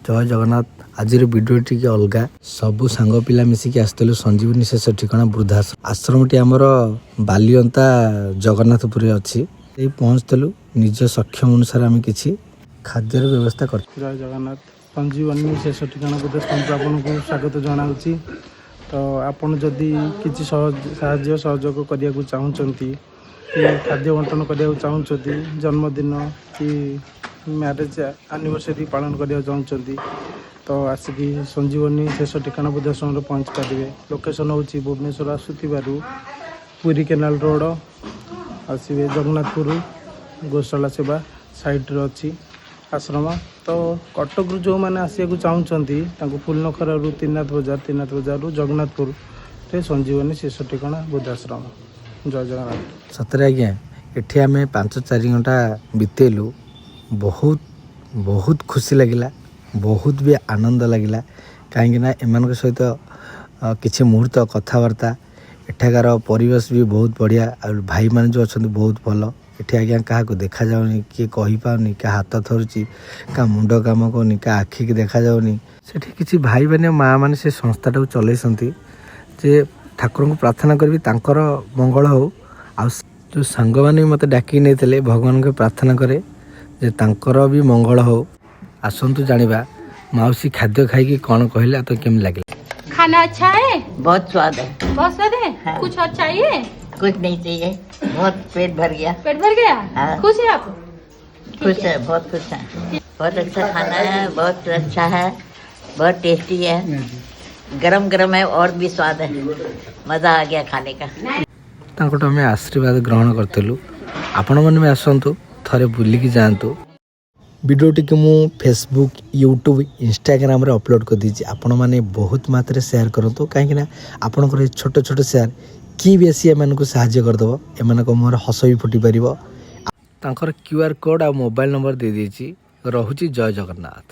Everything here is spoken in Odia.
ଜୟ ଜଗନ୍ନାଥ। ଆଜିର ଭିଡ଼ିଓ ଟିକେ ଅଲଗା। ସବୁ ସାଙ୍ଗ ପିଲା ମିଶିକି ଆସିଥିଲୁ ସଞ୍ଜୀବନୀ ଶେଷ ଠିକଣା ବୃଦ୍ଧାଶ୍ରମ। ଆଶ୍ରମଟି ଆମର ବାଲିଅନ୍ତା ଜଗନ୍ନାଥପୁରରେ ଅଛି। ଏଇ ପହଞ୍ଚିଥିଲୁ। ନିଜ ସକ୍ଷମ ଅନୁସାରେ ଆମେ କିଛି ଖାଦ୍ୟର ବ୍ୟବସ୍ଥା କରିଥିଲୁ। ଜୟ ଜଗନ୍ନାଥ। ସଞ୍ଜୀବନୀ ଶେଷ ଠିକଣା ବୃଦ୍ଧାଶ୍ରମକୁ ଆପଣଙ୍କୁ ସ୍ୱାଗତ ଜଣାଉଛି। ତ ଆପଣ ଯଦି କିଛି ସାହାଯ୍ୟ ସହଯୋଗ କରିବାକୁ ଚାହୁଁଛନ୍ତି କି ଖାଦ୍ୟ ବଣ୍ଟନ କରିବାକୁ ଚାହୁଁଛନ୍ତି, ଜନ୍ମଦିନ କି ମ୍ୟାରେଜ୍ ଆନିଭର୍ସରୀ ପାଳନ କରିବାକୁ ଚାହୁଁଛନ୍ତି, ତ ଆସିକି ସଞ୍ଜୀବନୀ ଶେଷ ଠିକଣା ବୃଦ୍ଧାଶ୍ରମରେ ପହଞ୍ଚି ପାରିବେ। ଲୋକେସନ୍ ହେଉଛି ଭୁବନେଶ୍ୱର ଆସୁଥିବାରୁ ପୁରୀ କେନାଲ ରୋଡ଼ ଆସିବେ, ଜଗନ୍ନାଥପୁର ଗୋଶାଳା ସେବା ସାଇଡ଼୍ରେ ଅଛି ଆଶ୍ରମ। ତ କଟକରୁ ଯେଉଁମାନେ ଆସିବାକୁ ଚାହୁଁଛନ୍ତି, ତାଙ୍କୁ ଫୁଲନଖରାରୁ ତ୍ରିନାଥ ବଜାର, ତ୍ରିନାଥ ବଜାରରୁ ଜଗନ୍ନାଥପୁରରେ ସଞ୍ଜୀବନୀ ଶେଷ ଠିକଣା ବୃଦ୍ଧାଶ୍ରମ। ଜୟ ଜଗନ୍ନାଥ। ସତରେ ଆଜ୍ଞା, ଏଠି ଆମେ 5-4 ଘଣ୍ଟା ବିତେଇଲୁ। ବହୁତ ବହୁତ ଖୁସି ଲାଗିଲା, ବହୁତ ବି ଆନନ୍ଦ ଲାଗିଲା, କାହିଁକିନା ଏମାନଙ୍କ ସହିତ କିଛି ମୁହୂର୍ତ୍ତ କଥାବାର୍ତ୍ତା। ଏଠାକାର ପରିବେଶ ବି ବହୁତ ବଢ଼ିଆ ଆଉ ଭାଇମାନେ ଯେଉଁ ଅଛନ୍ତି ବହୁତ ଭଲ। ଏଠି ଆଜ୍ଞା କାହାକୁ ଦେଖାଯାଉନି, କିଏ କହିପାରୁନି, କାହା ହାତ ଥରୁଛି, କାହା ମୁଣ୍ଡ କାମ କରୁନି, କାହା ଆଖିକି ଦେଖାଯାଉନି। ସେଠି କିଛି ଭାଇମାନେ, ମାଆ ମାନେ ସେ ସଂସ୍ଥାଟାକୁ ଚଲେଇଛନ୍ତି ଯେ ଠାକୁରଙ୍କୁ ପ୍ରାର୍ଥନା କରିବି ତାଙ୍କର ମଙ୍ଗଳ ହଉ। ଆଉ ଯେଉଁ ସାଙ୍ଗମାନେ ବି ମୋତେ ଡାକିକି ନେଇଥିଲେ, ଭଗବାନଙ୍କୁ ପ୍ରାର୍ଥନା କରେ ଯେ ତାଙ୍କର ବି ମଙ୍ଗଳ ହଉ। ଆସନ୍ତୁ ଜାଣିବା ମାଉସୀ ଖାଦ୍ୟ ଖାଇକି କ'ଣ କହିଲେ ଆଉ ତ କେମିତି ଲାଗିଲା। खाना अच्छा है? बहुत स्वाद है। बहुत स्वाद है? हाँ। कुछ और चाहिए? कुछ नहीं चाहिए, बहुत पेट भर गया। पेट भर गया? हाँ। खुश है आप? खुश है, बहुत खुश है। बहुत अच्छा खाना है, बहुत अच्छा है, बहुत टेस्टी है। गरम गरम है और भी स्वाद है। मज़ा आ गया खाने का। ତାଙ୍କଠୁ ଆମେ ଆଶୀର୍ବାଦ ଗ୍ରହଣ କରିଥିଲୁ। ଆପଣମାନେ ବି ଆସନ୍ତୁ, ଥରେ ବୁଲିକି ଯାଆନ୍ତୁ। ଭିଡ଼ିଓଟିକୁ ମୁଁ ଫେସବୁକ୍, ୟୁଟ୍ୟୁବ୍, ଇନଷ୍ଟାଗ୍ରାମରେ ଅପଲୋଡ଼ କରିଦେଇଛି। ଆପଣମାନେ ବହୁତ ମାତ୍ରାରେ ସେୟାର କରନ୍ତୁ, କାହିଁକିନା ଆପଣଙ୍କର ଏ ଛୋଟ ଛୋଟ ସେୟାର କିଏ ବି ଆସି ଏମାନଙ୍କୁ ସାହାଯ୍ୟ କରିଦେବ, ଏମାନଙ୍କ ମୁହଁରେ ହସ ବି ଫୁଟି ପାରିବ। ତାଙ୍କର କ୍ୟୁଆର୍ କୋଡ଼୍ ଆଉ ମୋବାଇଲ୍ ନମ୍ବର ଦେଇଦେଇଛି। ରହୁଛି, ଜୟ ଜଗନ୍ନାଥ।